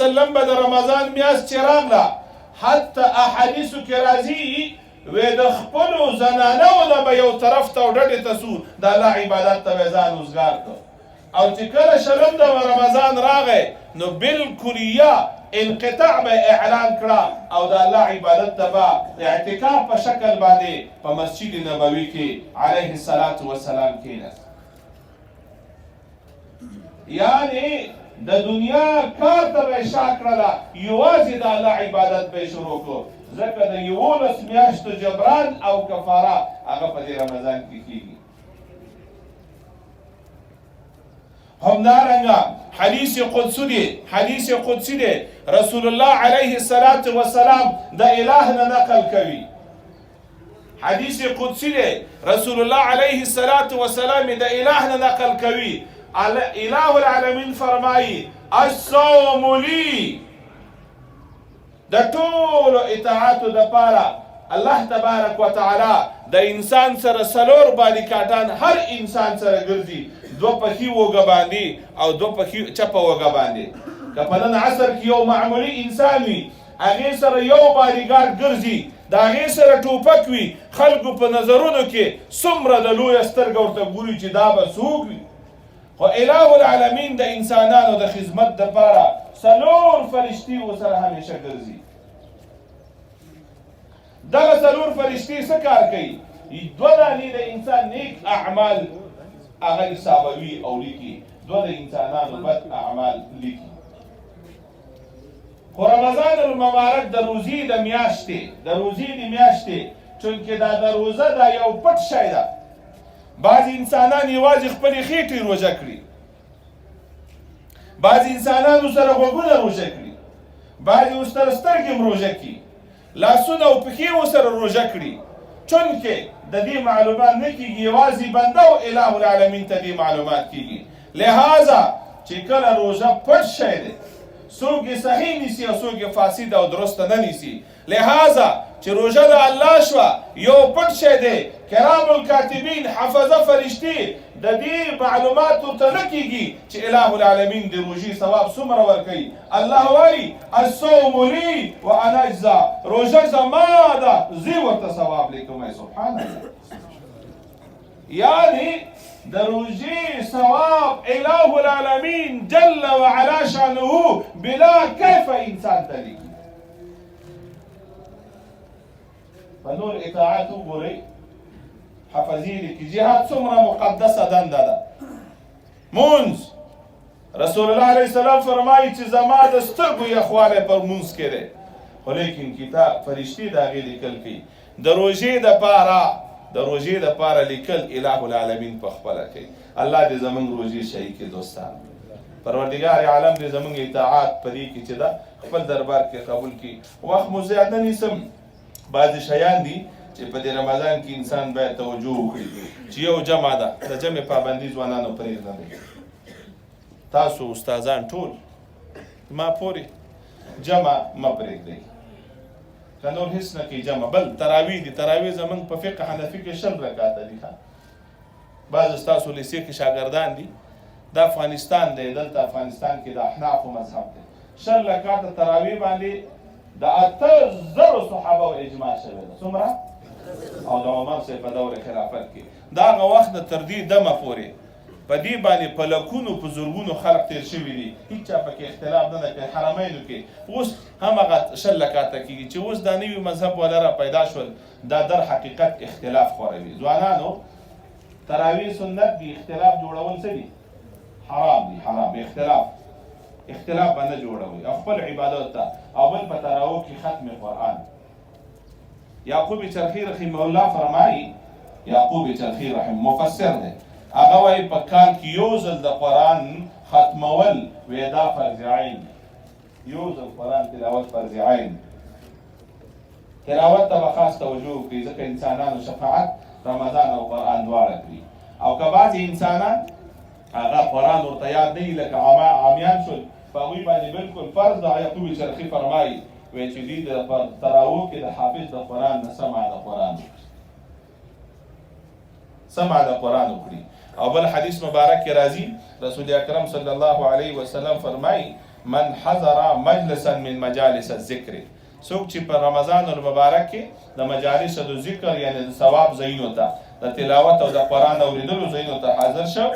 وسلم به د رمضان میاشت چې راغله، حتی احادیثو کې راځي وې د خپلو زنانو نه به یو طرف ته او ډډې ته سو، د الله عبادت ته به ځان وزګار کړ. او چې کله شلم د رمضان راغی نو بالکلیه انقطاع به اعلان کړه او د الله عبادت ته به د اعتکاف په شکل باندې په مسجد نبوي کې علیه الصلاة والسلام کېناست. یعنی د دنیا کار ته به شا کړله، یوازې د الله عبادت به شروع کړو، ځکه د 11 میاشتو جبران او کفاره هغه په دې رمضان کې کیږي. همدارنګه حدیث قدسی دی، حدیث قدسی دی، رسول الله علیه الصلاة والسلام د اله نه نقل کوي. حدیث قدسی دی، رسول الله علیه الصلاة والسلام د اله نه نقل کوي. اله العالمین فرمایي الصوم لی، د ټولو اطاعاتو د پاره الله تبارک وتعالی د انسان سره څلور بالیکاټان هر انسان سره ګرځي، دوه په ښي اوږه باندې او دوه په ښي چپه اوږه باندې. که په نن عصر کې یو معمولي انسان وي، هغې سره یو بالیګارډ ګرځي، د هغې سره ټوپک وي، خلکو په نظرونو کې څومره د لویه سترګه ورته ګوري چې دا به څوک وي. خو اله العالمین د انسانانو د خدمت دپاره څلور فرشتې ورسره همیشه ګرځي. دغه څلور فرشتې څه کار کوي؟ دوه دانې د انسان نیک اعمال هغه حسابوي او لیکي، دوه د انسانانو بد اعمال لیکي. خو رمضان المبارک د روزې د میاشتې، د روزې د میاشتې، چونکې دا د روزه دا یو پټ شی ده، بعضې انسانان یوازې خپلې خېټې روژه کړي، بعضې انسانانو سره غوږونه روژه کړي، بعضې ورسره سترګې هم روژه کړي، لاسونه او پښې ورسره روژه کړي، چونکې د دې معلومات نه کېږي، یوازې بنده او اله العالمین ته دې معلومات کېږي. لهذا چې کله روژه پټ شی دی، څوک یې صحیح نیسي او څوک یې فاسد او درسته نه نیسي. لهذا چې روژه د الله شوه، یو پټ شی دی، کرام الکاتبین حفظه فرشتې د دې معلومات ورته نه کېږي چې اله العالمین د روژې ثواب څومره ورکوي. الله وایي الصوم لي وانا اجزا، روژه زما ده، زه ورته ثواب لیکم. سبحان الله. یعنی د روژې ثواب اله العالمین جل وعلا شانه بلا کیف انسان ته لیکي. په نور اطاعت وګورئ، حفظې لیکي جهاد څومره مقدسه دنده ده. مونځ رسول الله علیه السلام فرمایي چې زما د سترګو یخوالی پر مونځ کې دی، خو لیکن کتاب فرشتې د هغې لیکل کوي. د روژې دپاره، د روژې دپاره لیکل اله العالمین په خپله کوي. الله دې زمونږ روژې صحیح کړي. دوستان، پروردګار عالم دې زمونږ اطاعت په دې کې چې ده خپل دربار کې قبول کړي. وخت مو زیات نه نیسم. بعضې شیان دي چې په دې رمضان کې انسان باید توجه وکړي، چې یو جمع ده، د جمع پابندي ځوانانو پرېږده دی. تاسو استادان ټول ما پورې جمع مه پرېږدئ، که نور هېڅ نه کوي جمع. بل تراویح دي، تراویح زمونږ په فقه حنفي کې 20 رکعته دي. ښه، بعض ستاسو لیسې کې شاګردان دي، دا افغانستان دی، دلته افغانستان کې د احنافو مذهب دی. 20 رکعته تراویح باندې د 8000 صحابه اجماع شوې ده. څومره؟ او د عمر صاحب په دور خلافت کې دا هغه وخت د تر دې دمه پورې په دې باندې په لکونو په زرګونو خلق تېر شوي دي، هیچا پکې اختلاف نه ده کړی. حرمینو کې اوس هم هغه 20 رکعته کېږي. چې اوس دا نوي مذهب والا را پیدا شول، دا در حقیقت اختلاف خوروي. ځوانانو، تراویح سنت دي، اختلاف جوړول څه دي؟ حرام دي، حرام. اختلاف به نه جوړوي او خپل عبادت ته. او بل په تراوو کې ختم قرآن. یعقوب چرخی رحمه الله فرمایي، یعقوب چرخی رحم مفسر دی، هغه وایي په کال کې یو ځل د قرآن ختمول وی دا فرض عین، یو ځل قرآن تلاوت فرض عین. تلاوت ته به خاص توجه وکړي، ځکه انسانانو شفاعت رمضان او قرآن دواړه کړي. او که بعضې انسانان هغه قرآن ورته یاد نه وي، لکه عامیان شول، په هغوی باندې بالکل فرض ده. یعقوب چرخي فرمایي وایي چې دوی د تراوو کې د حافظ د قرآن نه سمع د قرآن وکړي، سمع د قرآن وکړي. او بل حدیث مبارک کې راځي، رسول اکرم صلی الله علیه وسلم فرمایي من حضر مجلسا من مجالس الذکر، څوک چې په رمضان المبارک کې د مجالس د ذکر یعنی د ثواب ځایونو ته، د تلاوت او د قرآن اورېدلو ځایونو ته حاضر شو،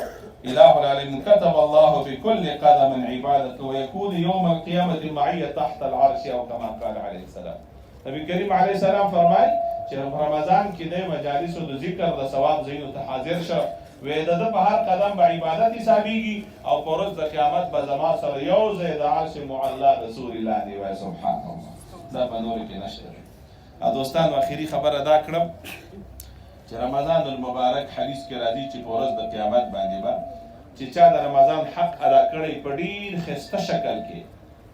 اله العالمین كتب الله بكل قدم عبادته ويكون يوم القيامة معي تحت العرش او كما قال عليه السلام. نبی کریم علیه السلام فرمای چې رمضان کې د مجالس د ذکر د ثواب ځایونو ته حاضر شو، وې د ده په هر قدم به عبادت حسابېږي او په ورځ د قیامت به زما سره یو ځای د عرش معلا د سوري لاندې وای. سبحان الله، دا په نورو کې نشته. دوستانو، اخري خبره دا کړم چې رمضان المبارک حدیث کې راځي چې په ورځ د قیامت باندې به چې چا د رمضان حق ادا کړی په ډیر ښایسته شکل کې،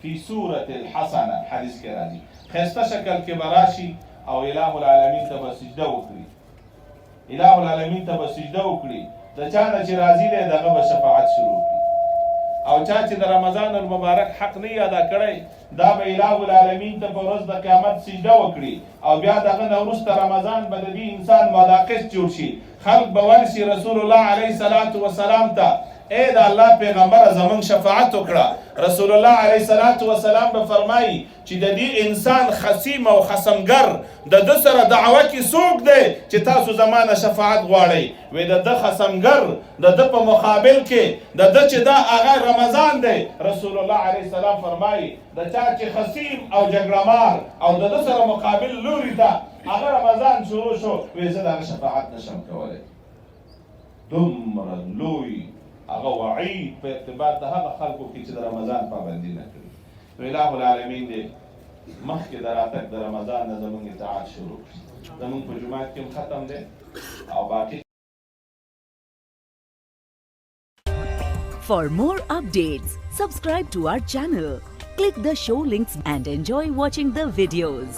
فی صورت الحسنه، حدیث کې راځي ښایسته شکل کې به راشي او اله العالمین ته به سجده وکړي، اله العالمین ته به سجده وکړي. د چا نه چې راضي دی دغه به شفاعت شروع کړي، او چا چې د رمضان المبارک حق نه ادا کړی دا به اله العالمین ته په ورځ د قیامت سجده وکړي، او بیا دغه نه وروسته رمضان به د دې انسان مداقس جوړ شي. خلق به ورشي رسول الله علیه الصلاة والسلام ته، ای د الله پیغمبره زمونږ شفاعت وکړه. رسول الله علیه الصلاة والسلام به فرمایي چې د دې انسان خصیم او خصمګر د ده سره دعوه کې څوک دی چې تاسو زما نه شفاعت غواړئ؟ وی د ده خصمګر د ده په مقابل کې د ده چې دا هغه رمضان دی. رسول الله علیه السلام فرمایي د چا چې خصیم او جګړهمار او د ده سره مقابل لوري ته هغه رمضان شروع شو، وی زه د هغه شفاعت نشم کولی. دومره لوی هغه وعید په ارتباط د هغه خلکو کې چې د رمضان پابندي نه کړي. نو اله العالمین دې مخکې د راتګ د رمضان نه زمونږ اطاعت شروع کړي. زمونږ په جومات کې هم ختم دی او باقي. For more updates, subscribe to our channel, click the show links and enjoy watching the videos.